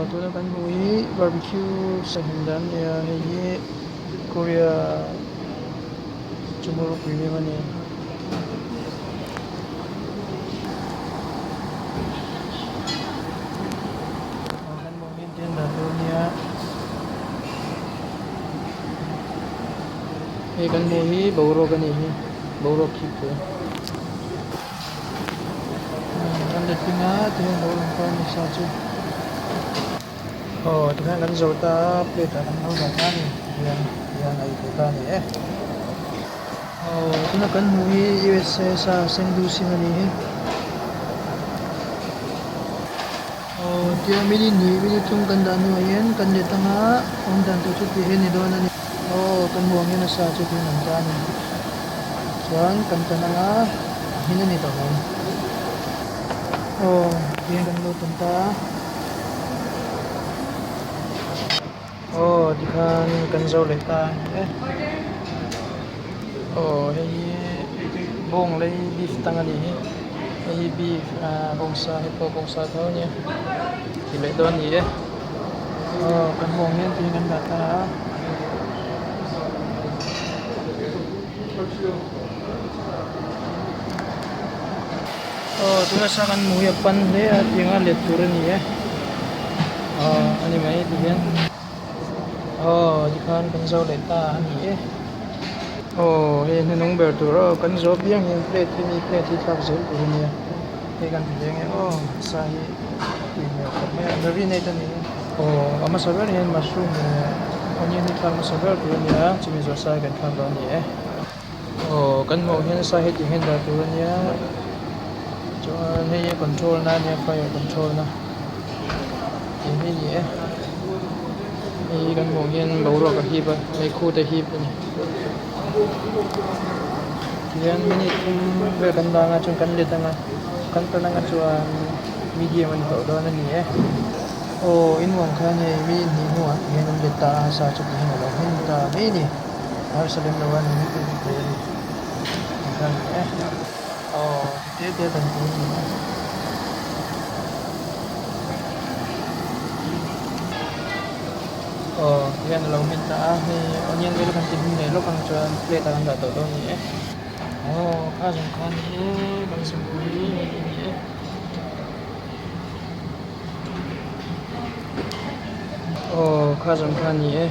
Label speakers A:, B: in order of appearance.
A: Aw tuna kan hmuh hi barbecue sahim dan a ni a hei hi korea chawhmeh ropui em a ni. Aw kan hmuh hian tin dan tur a nia hei kan hmuh hi boruak a nih hi boruak khip tur. Kan letling a tihian lo lang ta a ni sa chu aw tikhian kan zo ta a plate ah kan lo dah ta a ni tihian tihian a ei theih ta a ni e aw tuna kan hmuh hi USA sa sengdu sing a ni hi aw tia minute hnih minute thum kan dah hnuah hian kan let anga awm dan tur chu tih hi a ni dawn a ni aw kan hmuh ang hian a sa chu tihian an ta a ni. Chuan kan tan anga a hmin a ni tawh mai. Aw tihian kan lo tan ta a. Aw tikhan kan zo leh ta a ni e. Aw hei hi bawng lei beef tang a ni hi. Hei hi beef ah bawngsa hei pawh bawngsa tho a nia ti leh dawn a ni e. Aw kan hmuh ang hian tihian kan dah ta a. Aw tuna sa kan hmuh hi a pan hle a tiang a let tur a ni e aw a ni mai tihian aw tikhan kan zo leh ta a ni e aw hei hnuhnung ber tur aw kan zawh piang hian plate hi mi plate hi thlak zel tur a nia hei kan ti leng e aw sa hi a tui hmel khawp mai a marinate a ni e. Aw a hmasa ber hian mushroom leh onion hi thlak hmasa ber tur a ni a chumi zawh sai kan thlak dawn a ni e aw kan hmuh hian sai heti hian dah tur a nia chuan hei hi control na a nia fire control na tih hi a ni e hei hi kan hmuh hian boruak a hip a meikhu te a hip a ni tihian minute thum vel kan dah anga chuan kan let anga kan tan anga chuan medium a ni tawh dawn a ni e. Aw in uang khan hei mi hnih hnuah ti hian an let ta a sa chu ti hian a lo hmin ta mai a ni harsa lem lo a ni mai thei a ni tih kha a ni e aw ti te te dan tur a ni a. Aw ti hian a lo hmin ta a hei onion vel kan ti hmin leh lawk ang chuan plate ah kan dah tawh dawn a ni e aw kha zawng kha a ni e kan zungpui hi hei hi a ni e. Aw kha zawng kha a ni e.